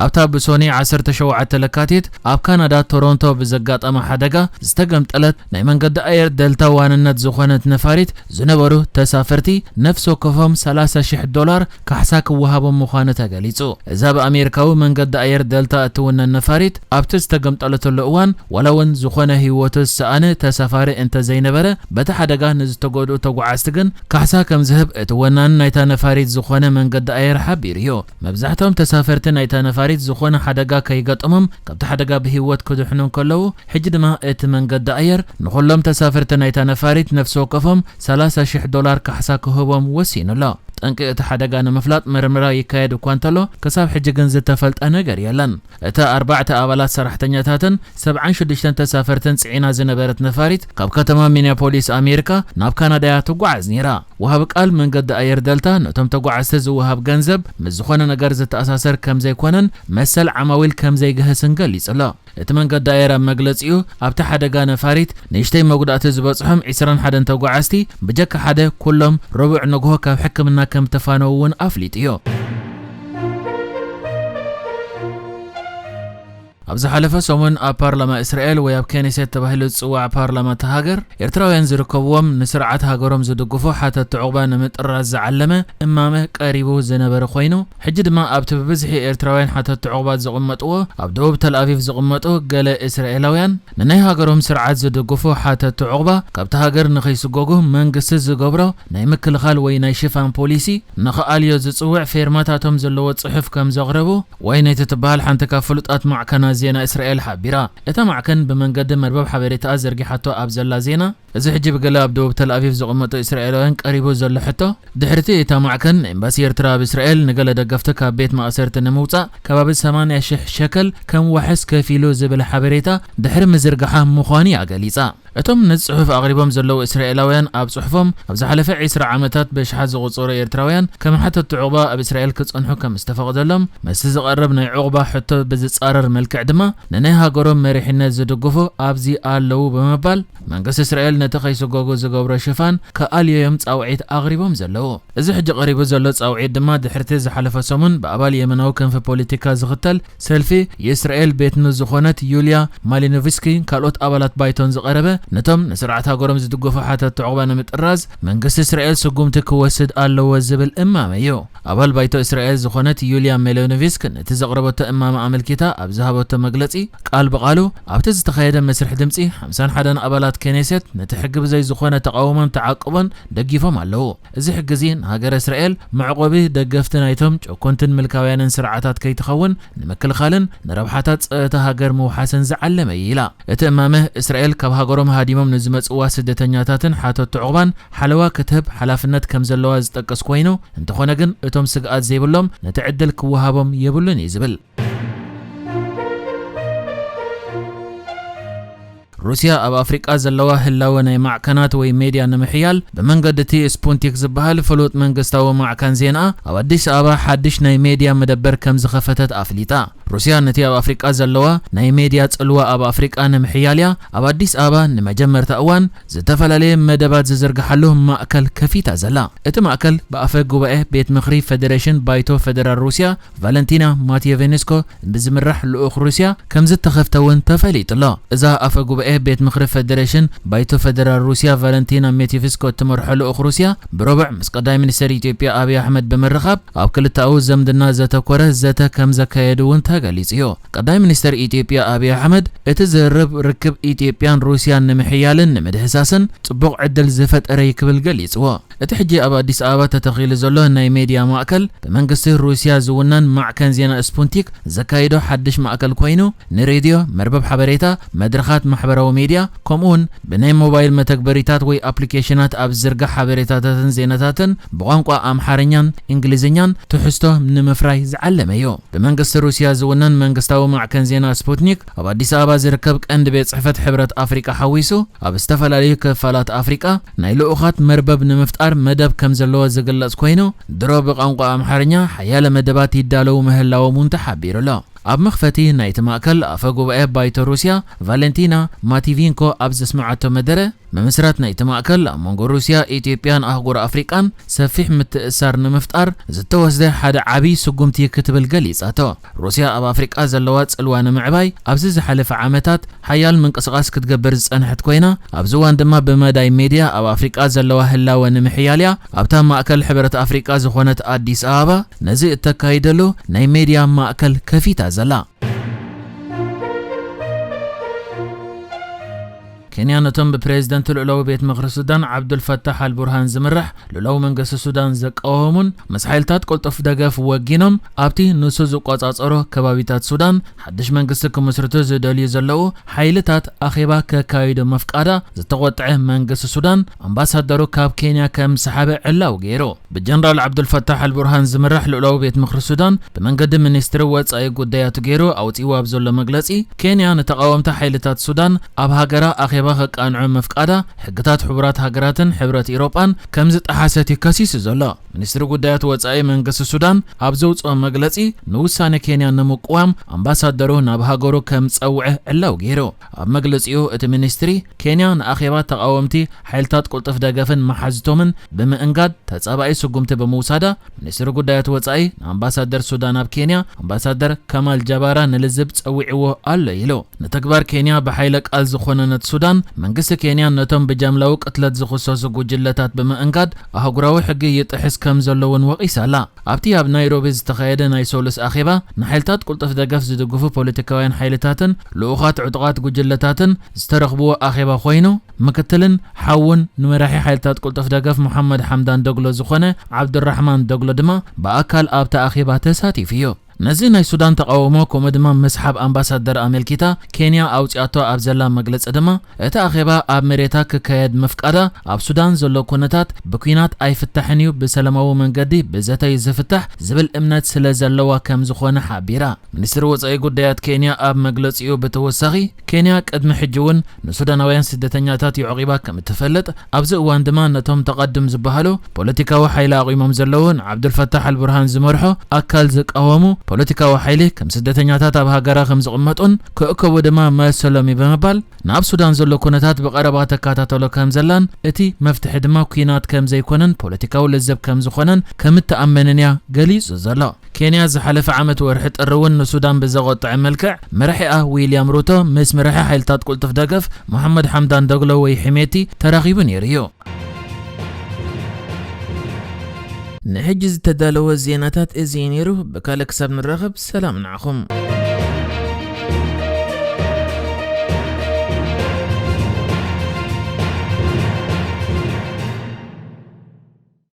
ኣብታ ብሶኒ ዓሰርተ ሸውዓተ ለካቲት ኣብ ካናዳ ቶሮንቶ ብዘጋጠመ ሓደጋ ዝተገምጠለት ናይ መንገዲ ኣየር ደልታ ዋንነት ዝኾነት ነፋሪት ዝነበሩ ተሳፈርቲ ነፍሲ ወከፎም ሰላሳ ሺሕ ዶላር ካሕሳ ክወሃቦም ምዃኑ ተገሊጹ። እዛ ብኣሜሪካዊ መንገዲ ኣየር ደልታ እትውነን ነፋሪት ኣብቲ ዝተገምጠለትሉ እዋን ዋላ እውን ዝኾነ ህይወቱ ዝሰኣነ ተሳፋሪ እንተዘይነበረ፣ በቲ ሓደጋ ንዝተጎድኡ ተጓዓዝቲ ግን ካሕሳ ከም ዝህብ እቲ ወናኒ ናይታ ነፋሪት ዝኾነ መንገዲ ኣየር ሓቢሩ እዩ። መብዛሕትኦም ተሳፈርቲ ናይታ ነፋሪት ዝኾነ ሓደጋ ከይገጠሞም ካብቲ ሓደጋ ብህይወት ክድሕኑ እንከለዉ፣ ሕጂ ድማ እቲ መንገዲ ኣየር ንኹሎም ተሳፈርቲ ናይታ ነፋሪት ነፍሲ ወከፎም ሰላሳ ሺሕ ዶላር ካሕሳ ክህቦም ወሲኑ ኣሎ። ጠንቂ እቲ ሓደጋ ንምፍላጥ ምርመራ ይካየድ እኳ እንተሎ፣ ክሳብ ሕጂ ግን ዝተፈልጠ ነገር የለን። እታ ኣርባዕተ ኣባላት ሰራሕተኛታትን ሰብዓን ሽዱሽተን ተሳፈርትን ጽዒና ዝነበረት ነፋሪት ካብ ከተማ ሚኒያፖሊስ ኣሜሪካ ናብ ካናዳ እያ ትጓዓዝ ነይራ። ወሃቢ ቃል መንገዲ ኣየር ደልታ ነቶም ተጓዓዝቲ ዝወሃብ ገንዘብ ምስ ዝኾነ ነገር ዝተኣሳሰር ከም ዘይኮነን መሰል ዓማዊል ከም ዘይግህስን ገሊጹ ኣሎ። እቲ መንገዲ ኣየር ኣብ መግለጺኡ፣ ኣብቲ ሓደጋ ነፋሪት ንእሽተይ መጉዳእቲ ዝበጽሖም ዕስራን ሓደን ተጓዓዝቲ ብጀካ ሓደ ኩሎም ረቡዕ ንግሆ ካብ ሕክምና ከም ተፋነዉ እውን ኣፍሊጡ እዩ። ኣብ ዝሓለፈ ሰሙን ኣብ ፓርላማ እስራኤል ወይ ኣብ ኬኔሴት ተባሂሉ ዝጽዋዕ ፓርላማ እታ ሃገር፣ ኤርትራውያን ዝርከብዎም ንስርዓት ሃገሮም ዝድግፉ ሓተቲ ዑቕባ ንምጥራዝ ዝዓለመ እማመ ቀሪቡ ዝነበረ ኮይኑ፣ ሕጂ ድማ ኣብቲ ብብዝሒ ኤርትራውያን ሓተቲ ዑቕባ ዝቕመጥዎ ኣብ ደቡብ ተልኣቪቭ ዝቕመጡ ገለ እስራኤላውያን ንናይ ሃገሮም ስርዓት ዝድግፉ ሓተቲ ዑቕባ ካብቲ ሃገር ንኸይስጎጉ መንግስቲ ዝገብሮ ናይ ምክልኻል ወይ ናይ ሽፋን ፖሊሲ ንኽኣልዮ ዝጽውዕ ፌርማታቶም ዘለዎ ጽሑፍ ከም ዘቕረቡ ዋይኔት እትበሃል ሓንቲ ካብ ፍሉጣት ማዕከናት ዜና እስራኤል ሓቢራ። እታ ማዕከን ብመንገዲ መርበብ ሓበሬታኣ ዘርጊሓቶ ኣብ ዘላ ዜና፣ እዚ ሕጂ ብገለ ኣብ ደቡብ ተልኣቪቭ ዝቕመጡ እስራኤላውያን ቀሪቡ ዘሎ ሕቶ፣ ድሕሪቲ እታ ማዕከን ንኤምባሲ ኤርትራ ኣብ እስራኤል ንገለ ደገፍቲ ካብ ቤት ማእሰርቲ ንምውጻእ ከባቢ ሰማንያ ሽሕ ሸከል ከም ዋሕስ ከፊሉ ዝብል ሓበሬታ ድሕሪ ምዝርጋሓ ምዃኑ እያ ገሊጻ። እቶም ነዚ ጽሑፍ ኣቕሪቦም ዘለዉ እስራኤላውያን ኣብ ጽሑፎም፣ ኣብ ዝሓለፈ ዕስራ ዓመታት ብሽሓት ዝቑጸሩ ኤርትራውያን ከም ሓተቲ ዑቕባ ኣብ እስራኤል ክጸንሑ ከም ዝተፈቕደሎም፣ ምስቲ ዝቐርብ ናይ ዑቕባ ሕቶ ብዝጻረር መልክዕ ድማ ንናይ ሃገሮም መሪሕነት ዝድግፉ ኣብዚ ኣለዉ ብምባል፣ መንግስቲ እስራኤል ነቲ ከይስጎጉ ዝገብሮ ሽፋን ክኣልዮዮም ጻውዒት ኣቕሪቦም ዘለዉ። እዚ ሕጂ ቀሪቡ ዘሎ ጻውዒት ድማ ድሕሪቲ ዝሓለፈ ሰሙን ብኣባል የመናዊ ክንፊ ፖለቲካ ዝኽተል ሰልፊ የእስራኤል ቤት ንዝኾነት ዩልያ ማሊኖቭስኪን ካልኦት ኣባላት ባይቶን ዝቐረበ፣ ነቶም ንስርዓት ሃገሮም ዝድግፉ ሓተቲ ዑቕባ ንምጥራዝ መንግስቲ እስራኤል ስጉምቲ ክወስድ ኣለዎ ዝብል እማመ እዩ። ኣባል ባይቶ እስራኤል ዝኾነት ዩልያ ሜሎኖቪስክ ነቲ ዘቕረበቶ እማመ ኣመልኪታ ኣብ ዝሃበቶ መግለጺ፣ ቃል ብቓሉ፣ ኣብቲ ዝተኻየደ መስርሕ ድምጺ ሓምሳን ሓደን ኣባላት ኬኔሴት ነቲ ሕጊ ብዘይ ዝኾነ ተቓውሞን ተዓቅቦን ደጊፎም ኣለዉ። እዚ ሕጊ እዚ ንሃገረ እስራኤል መዕቆቢ ደገፍቲ ናይቶም ጨኮንትን ምልካውያንን ስርዓታት ከይትኸውን ንምክልኻልን ንረብሓታት ጸጥታ ሃገር ምውሓስን ዝዓለመ እዩ ኢላ። እቲ እማመ፣ እስራኤል ካብ ሃገሮም ሃዲሞም ንዝመጽዋ ስደተኛታትን ሓተቲ ዑቕባን ሓለዋ ክትህብ ሓላፍነት ከም ዘለዋ ዝጠቅስ ኮይኑ፣ እንተኾነ ግን እቶም ስግኣት ዘይብሎም ነቲ ዕድል ክወሃቦም የብሉን እዩ ዝብል። ሩስያ ኣብ ኣፍሪቃ ዘለዋ ህላወ ናይ ማዕከናት ወይ ሜድያ ንምሕያል ብመንገዲ እቲ ስፑንቲክ ዝበሃል ፍሉጥ መንግስታዊ ማዕከን ዜና ኣብ ኣዲስ ኣበባ ሓድሽ ናይ ሜድያ መደበር ከም ዝኸፈተት ኣፍሊጣ። ሩስያ ነቲ ኣብ ኣፍሪቃ ዘለዋ ናይ ሜድያ ጽልዋ ኣብ ኣፍሪቃ ንምሕያል እያ ኣብ ኣዲስ ኣበባ ንመጀመርታ እዋን ዝተፈላለየ መደባት ዝዝርግሓሉ ማእከል ከፊታ ዘላ። እቲ ማእከል ብኣፈ ጉባኤ ቤት ምኽሪ ፌደሬሽን ባይቶ ፌደራል ሩስያ ቫለንቲና ማትየቬንስኮ ብዝምራሕ ልኡኽ ሩስያ ከም ዝተኸፍተ እውን ተፈሊጡ ኣሎ። እዛ ኣፈ ጉባኤ ቤት ምኽሪ ፌደሬሽን ባይቶ ፌደራል ሩስያ ቫለንቲና ሜትየቭስኮ እትመርሖ ልኡኽ ሩስያ ብረቡዕ ምስ ቀዳማይ ሚኒስትር ኢትዮጵያ ኣብይ ኣሕመድ ብምርኻብ ኣብ ክልተኣዊ ዘምድና ዘተኮረ ዘተ ከም ዘካየዱ እውን ተገሊጹ እዩ። ቀዳማይ ሚኒስትር ኢትዮጵያ ኣብይ ኣሕመድ እቲ ዝርርብ ርክብ ኢትዮጵያን ሩስያን ንምሕያልን ንምድህሳስን ጽቡቕ ዕድል ዝፈጠረ እዩ ክብል ገሊጽዎ። እቲ ሕጂ ኣብ ኣዲስ ኣበባ ተተኺሉ ዘሎ ናይ ሜድያ ማእከል ብመንግስቲ ሩስያ ዝውነን ማዕከን ዜና ስፑንቲክ ዘካይዶ ሓድሽ ማእከል ኮይኑ፣ ንሬድዮ፣ መርበብ ሓበሬታ፣ መድረኻት ማሕበራዊ ሜድያ፣ ከምኡውን ብናይ ሞባይል መተግበሪታት ወይ ኣፕሊኬሽናት ኣብ ዝዝርጋሕ ሓበሬታታትን ዜናታትን ብቋንቋ ኣምሓርኛን እንግሊዝኛን ትሕዝቶ ንምፍራይ ዝዓለመ እዩ። ብመንግስቲ ሩስያ ዝውነን መንግስታዊ ማዕከን ዜና ስፑትኒክ፣ ኣብ ኣዲስ ኣበባ ዝርከብ ቀንዲ ቤት ጽሕፈት ሕብረት ኣፍሪቃ ሓዊሱ፣ ኣብ ዝተፈላለዩ ክፋላት ኣፍሪቃ ናይ ልኡኻት መርበብ ንምፍጣር መደብ ከም ዘለዎ ዝግለጽ ኮይኑ፣ ድሮ ብቋንቋ ኣምሓርኛ ሓያለ መደባት ይዳለዉ ምህላዎም እውን ተሓቢሩ ኣሎ። ኣብ መኽፈቲ ናይቲ ማእከል ኣፈ ጉባኤ ባይቶ ሩስያ ቫለንቲና ማቲቪንኮ ኣብ ዘስምዓቶ መደረ፣ ምምስራት ናይቲ ማእከል ኣብ መንጎ ሩስያ፣ ኢትዮጵያን ኣህጉር ኣፍሪቃን ሰፊሕ ምትእስሳር ንምፍጣር ዝተወስደ ሓደ ዓቢ ስጉምቲ ክትብል ገሊጻቶ። ሩስያ ኣብ ኣፍሪቃ ዘለዋ ጽልዋ ንምዕባይ ኣብዚ ዝሓለፈ ዓመታት ሓያል ምንቅስቓስ ክትገብር ዝጸንሐት ኮይና፣ ኣብዚ እዋን ድማ ብመዳይ ሜድያ ኣብ ኣፍሪቃ ዘለዋ ህላወ ንምሕያል እያ ኣብታ ማእከል ሕብረት ኣፍሪቃ ዝኾነት ኣዲስ ኣበባ ነዚ እተካይደሉ ናይ ሜድያ ማእከል ከፊታ ዘላ። ኬንያ ነቶም ብፕሬዝደንት ልኡላዊ ቤት ምኽሪ ሱዳን ዓብዱልፈታሕ ኣልቡርሃን ዝምራሕ ልኡላዊ መንግስቲ ሱዳን ዘቃወሙን ምስ ሓይልታት ቅልጡፍ ደገፍ ወጊኖም ኣብቲ ንሱ ዝቆጻጸሮ ከባቢታት ሱዳን ሓድሽ መንግስቲ ክምስርቱ ዝደልዩ ዘለዉ ሓይልታት ኣኼባ ከካይዱ ምፍቃዳ ዝተቖጥዐ መንግስቲ ሱዳን ኣምባሳደሩ ካብ ኬንያ ከም ዝሰሓበ ዕላው ገይሩ። ብጀነራል ዓብዱልፈታሕ ኣልቡርሃን ዝምራሕ ልኡላዊ ቤት ምኽሪ ሱዳን ብመንገዲ ሚኒስትሪ ወጻኢ ጉዳያቱ ገይሩ ኣውጺእዎ ኣብ ዘሎ መግለጺ፣ ኬንያ ንተቓወምቲ ሓይልታት ሱዳን ኣብ ሃገራ ኣኼባ ከቃንዑ ምፍቃዳ ሕግታት ሕቡራት ሃገራትን ሕብረት ኢሮጳን ከም ዝጠሓሰት እዩ ከሲሱ ዘሎ። ሚኒስትሪ ጉዳያት ወጻኢ መንግስቲ ሱዳን ኣብ ዘውጽኦ መግለጺ፣ ንውሳነ ኬንያ ንምቅዋም ኣምባሳደሩ ናብ ሃገሩ ከም ዝጸውዐ ዕላው ገይሩ። ኣብ መግለጺኡ እቲ ሚኒስትሪ፣ ኬንያ ንኣኼባ ተቓወምቲ ሓይልታት ቅልጡፍ ደገፍን መሓዝቶምን ብምእንጋድ ተጻባኢ ስጉምቲ ብምውሳዳ፣ ሚኒስትሪ ጉዳያት ወጻኢ ንኣምባሳደር ሱዳን ኣብ ኬንያ ኣምባሳደር ከማል ጀባራ ንልዝብ ጸዊዕዎ ኣሎ ኢሉ። ንተግባር ኬንያ ብሓይለ ቃል ዝኾነነት ሱዳን፣ መንግስቲ ኬንያ ነቶም ብጃምላዊ ቅትለት ዝኽሰሱ ጉጅለታት ብምእንጋድ ኣህጉራዊ ሕጊ ይጥሕስ ከም ዘሎ እውን ወቒሳ ኣላ። ኣብቲ ኣብ ናይሮቢ ዝተኻየደ ናይ ሶሉስ ኣኼባ፣ ንሓይልታት ቅልጡፍ ደገፍ ዝድግፉ ፖለቲካውያን ሓይልታትን ልኡኻት ዕጡቓት ጉጅለታትን ዝተረኽብዎ ኣኼባ ኮይኑ፣ ምክትልን ሓውን ንመራሒ ሓይልታት ቅልጡፍ ደገፍ መሓመድ ሓምዳን ደግሎ ዝኾነ ዓብዱራሕማን ደግሎ ድማ ብኣካል ኣብቲ ኣኼባ ተሳቲፉ እዩ። ነዚ ናይ ሱዳን ተቓውሞ፣ ከምኡ ድማ ምስሓብ ኣምባሳደር ኣመልኪታ፣ ኬንያ ኣውጺኣቶ ኣብ ዘላ መግለጺ ድማ፣ እቲ ኣኼባ ኣብ መሬታ ክካየድ ምፍቃዳ፣ ኣብ ሱዳን ዘሎ ኩነታት ብኲናት ኣይፍታሕን እዩ፣ ብሰላማዊ መንገዲ ብዘተ እዩ ዝፍታሕ ዝብል እምነት ስለ ዘለዋ ከም ዝኾነ ሓቢራ። ሚኒስትሪ ወጻኢ ጉዳያት ኬንያ ኣብ መግለጺኡ ብተወሳኺ፣ ኬንያ ቅድሚ ሕጂ እውን ንሱዳናውያን ስደተኛታት የዕቂባ ከም እትፈልጥ፣ ኣብዚ እዋን ድማ ነቶም ተቐድም ዝበሃሉ ፖለቲካዊ ሓይሊ ኣቑሞም ዘለዉ ንዓብዱልፈታሕ ኣልቡርሃን ዝመርሖ ኣካል ዝቃወሙ ፖለቲካዊ ሓይሊ ከም ስደተኛታት ኣብ ሃገራ ከም ዝቕመጡን ክእከቡ ድማ መሰሎም እዩ ብምባል፣ ናብ ሱዳን ዘሎ ኩነታት ብቐረባ ተከታተሎ ከም ዘላን እቲ መፍትሒ ድማ ኲናት ከም ዘይኮነን ፖለቲካዊ ልዝብ ከም ዝኾነን ከም እትኣመንን እያ ገሊጹ ዘሎ። ኬንያ ዝሓለፈ ዓመት ወርሒ ጥሪ እውን ንሱዳን ብዘቖጥዐ መልክዕ መራሒኣ ዊልያም ሩቶ ምስ መራሒ ሓይልታት ቅልጡፍ ደገፍ መሓመድ ሓምዳን ደግሎ ወይ ሕሜቲ ተራኺቡ ነይሩ እዩ። ንሕጂ ዝተዳለወ ዜናታት እዚ እዩ ነይሩ። ብካልእ ክሳብ ንራኸብ ሰላም ንዓኹም።